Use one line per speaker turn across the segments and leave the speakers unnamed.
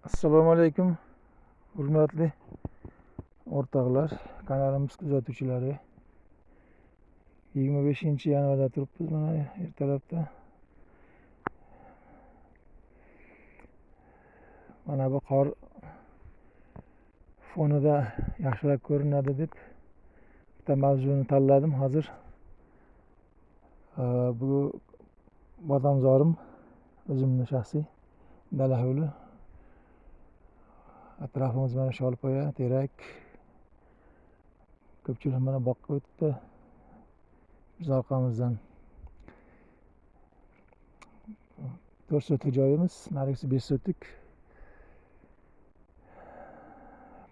Assalomu alaykum hurmatli o'rtoqlar, kanalimiz kuzatuvchilari. 25-yanvarda turibmiz mana ertalabda. Mana bu qor fonida yaxshiroq ko'rinadi deb bitta mavzuni tanladim hozir. Bu bodomzorim o'zimni shaxsiy dala hovli. Atrofimiz mana sholpoya, terak. Ko'pchilik mana boqqa o'tdi. Biz orqamizdan 4 sotik joyimiz, narigisi 5 sotik.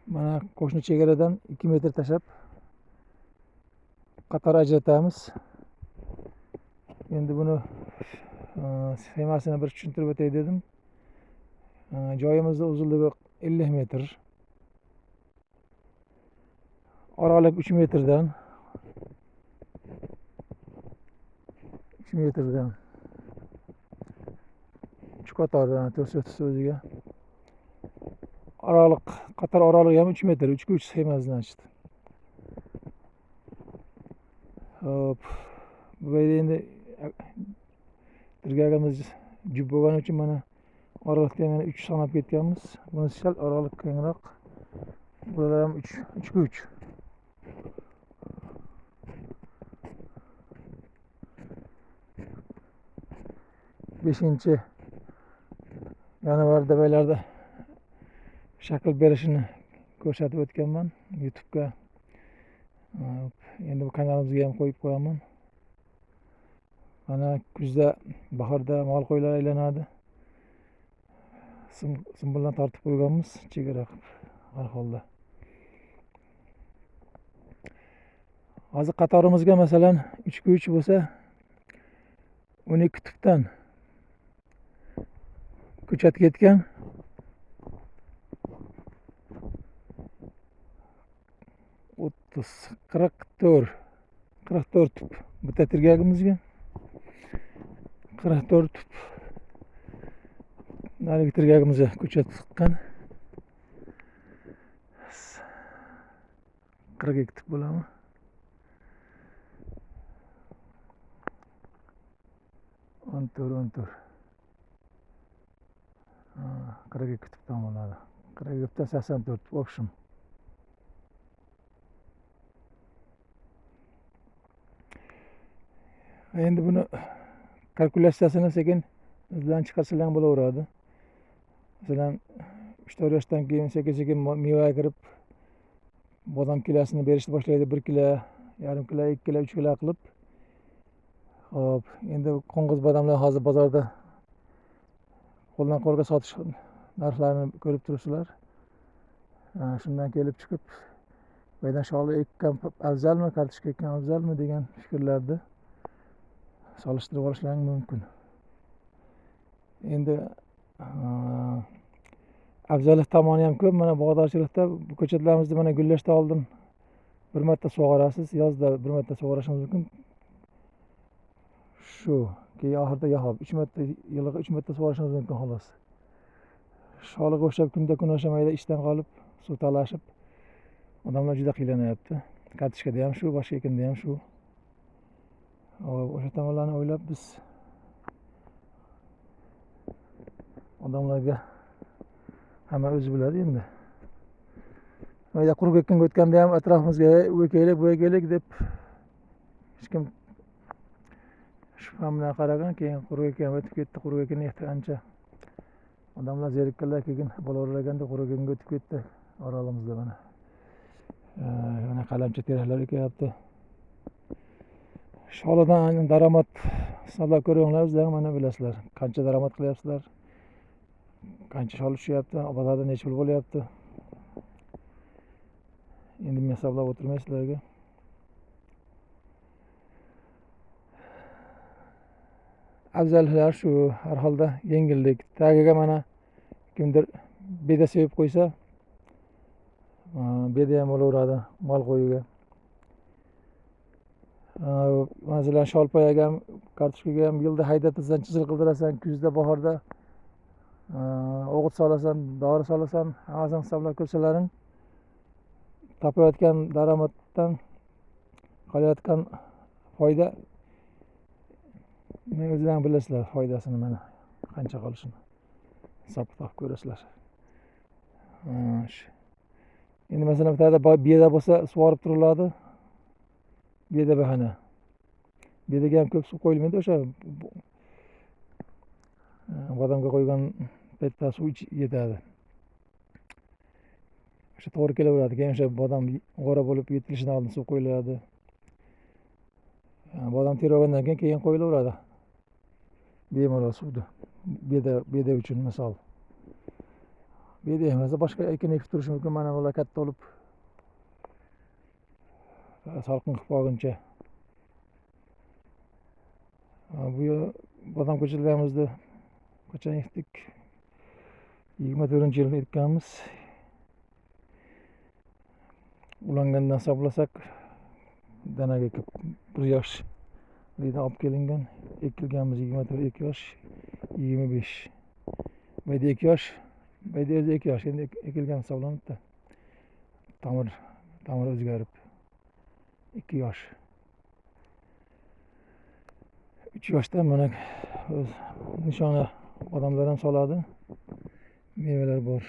Mana qo'shni chegaradan 2 metr tashlab qator ajratamiz. Endi buni sxemasini bir tushuntirib o'tay dedim. Joyimizni uzunligi 50 metr. Oraliq 3 metrdan. 3 metrdan. 3 qatordan 4 sotik o'ziga. Oraliq, qator oralig'i ham 3 metr, 3 ga 3 sxema значит. Hop. Bu yerda endi tirgagimiz jup bo'lgani uchun mana oraliqda ham yana 3 sanab ketganmiz. Buni sal oraliq kengroq. Bular ham 3 ga 3. 5-yanvarda baylarda shakl berishini ko'rsatib o'tganman YouTube'ga. Endi bu kanalimizga ham qo'yib qo'yaman. Mana kuzda, bahorda mol qo'ylar aylanadi. Sim bilan tortib qo'yganmiz, chegara qilib har holda. Hozir qatorimizga masalan 3 ga 3 bo'lsa 12 tupdan ko'chat ketgan. 30, 44, 44 tup bitta tirgagimizga. 44 tup narigi tirgagimizga ko'chat tiqqan. 42 tup bo'ladimi? 14, 14. 42 tupdan bo'ladi. 42 tupdan 84 tup, в общем. Endi buni kalkulyatsiyasini sekin o'zidan chiqarsalar ham bo'laveradi. Masalan, 3-4 yoshdan keyin sekin-sekin mevaga kirib bodom kilasini berishni boshlaydi. 1 kilo, yarim kilo, 2 kilo, 3 kilo qilib. Xo'p, endi qo'ng'iz bodomlar hozir bozorda qo'ldan qo'lga sotish narxlarini ko'rib turibsizlar. Shundan kelib chiqib, baydan sholi ekkan afzalmi, kartoshka ekkan afzalmi degan fikrlarni solishtirib olishlaring mumkin. Endi afzallik tomoni ham ko'p. Mana bog'dorchilikda bu ko'chatlarimizni mana gullashdan oldin bir marta sug'orasiz, yozda bir marta sug'orishingiz mumkin. Shu, keyin oxirida yog'ib 3 marta, yiliga 3 marta sug'orishingiz mumkin xolos. Sholiga o'xshab kunda kun oshamaydi, ishdan qolib, suv talashib odamlar juda qiynalanyapti. Kartoshkada ham shu, boshqa ekinda ham shu. O'sha tomonlarni o'ylab biz odamlarga hamma o'zi biladi endi. Mayda quruq ekinga o'tganda ham atrofimizga u ekaylik, bu ekaylik deb hech kim shubha bilan qaragan, keyin quruq ekin o'tib ketdi, quruq ekin ekdi ancha. Odamlar zerikkanlar, keyin bo'laverar ekanda quruq ekinga o'tib ketdi orolimizda mana. Mana qalamcha teraklar ekyapti. Sholidan daromad hisoblab ko'ringlar, o'zlaring mana bilasizlar. Qancha daromad qilyapsizlar? Qancha shol tushyapti? Bozorda necha pul bo'lyapti? Endi men hisoblab o'tirmay sizlarga. Afzalliklar shu, har holda yengillik. Tagiga mana kimdir beda sevib qo'ysa, beda ham bo'laveradi mol qo'yiga. Masalan, sholpoyaga ham, kartoshkaga ham yilda haydatasan, chizil qildirasan, kuzda, bahorda O'g'it solasan, dori solasan, hammasini hisoblab ko'rsalaring, topayotgan daromaddan qolayotgan foyda, o'zlaring bilasizlar foydasini mana qancha qolishini hisob kitob ko'rasizlar. Endi masalan bittada beda bo'lsa sug'orib turiladi. Beda bahana. Bedaga ham ko'p suv qo'yilmaydi, o'sha bodomga qo'ygan paytda suv yetadi. O'sha to'g'ri kelaveradi. Keyin o'sha bodom g'o'ra bo'lib yetilishidan oldin suv qo'yiladi. Bodom terib olgandan keyin qo'yilaveradi. Bemalol suvni. Beda uchun misol. Beda emas, boshqa ekin ekib turish mumkin. Mana bular katta bo'lib salqin qilib qolguncha. Bu bodom ko'chatlarimizni qachon ekdik? 24-yil ekkanmiz. Ulangandan hisoblasak, danaga kelib 1 yosh deydi olib kelingan. Ekilganmiz 24, 2 yosh, 25. Bu yerda 2 yosh, bu yerda o'zi 2 yosh. Endi ekilgan hisoblanibdi. Tomir o'zgarib 2 yosh. 3 yoshda mana o'z nishona odamlar ham soladi. Mevalar bor.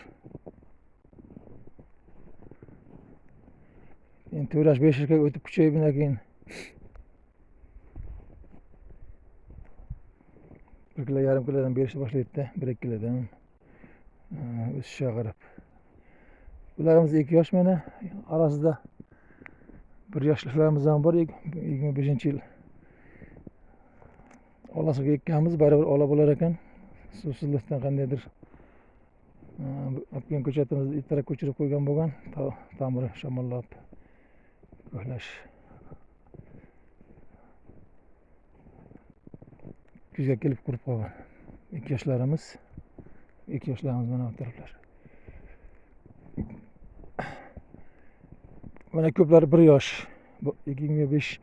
Endi 4 yosh, 5 yoshga o'tib kuchayib undan keyin 1 kilo, yarim kilodan berishni boshlaydi-da, 1-2 kilodan. O'sishiga qarab. Ularimiz 2 yosh mana, orasida 1 yoshliklarimiz ham bor. 25-yil olasiga ekkanmiz, baribir ola bo'lar ekan. Suvsizlikdan qandaydir olib kelgan ko'chatimizni ertaroq ko'chirib qo'ygan bo'lgan, tomiri shamollab ko'hlash. Kuzga kelib qurib qolgan. 2 yoshlarimiz, 2 yoshlarimiz mana bu taraflar. Mana ko'plari 1 yosh. Bu 2005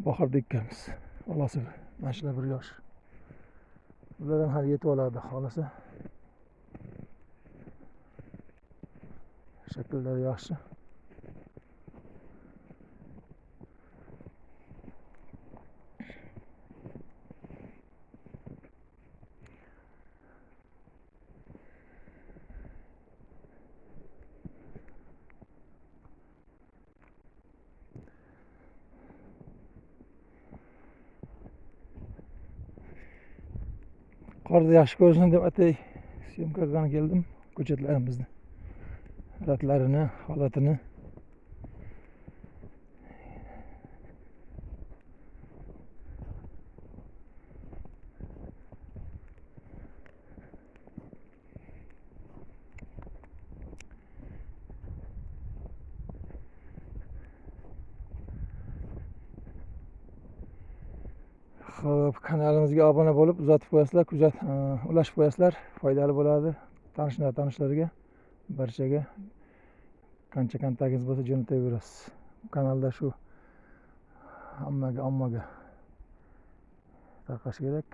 bahorda ekkanmiz. Olasi mana shular 1 yosh. Ular ham hali yetib oladi xolasa. Shakllari yaxshi. Qorni yaxshi ko'rsin deb atay syomka qilgani keldim ko'chatlarimizni, ratlarini, holatini. Xo'p, kanalimizga obuna bo'lib uzatib qo'yasizlar, ulashib qo'yasizlar, foydali bo'ladi tanishlar, tanishlarga, barchaga. Qancha kontaktingiz bo'lsa jo'nataverasiz. Bu kanalda shu hammaga, ommaga tarqash kerak.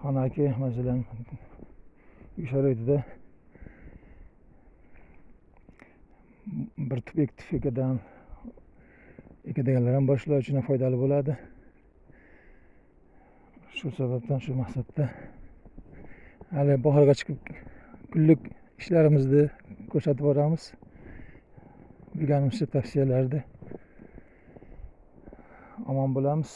Xonaki, masalan, uy sharoitida bir tup, ikki tup ekadan ekadiganlar ham bor, shular uchun ham foydali bo'ladi. Shu sababdan, shu maqsadda hali bahorga chiqib kunlik ishlarimizni ko'rsatib boramiz. Bilganimizcha tavsiyalarni omon bo'lamiz.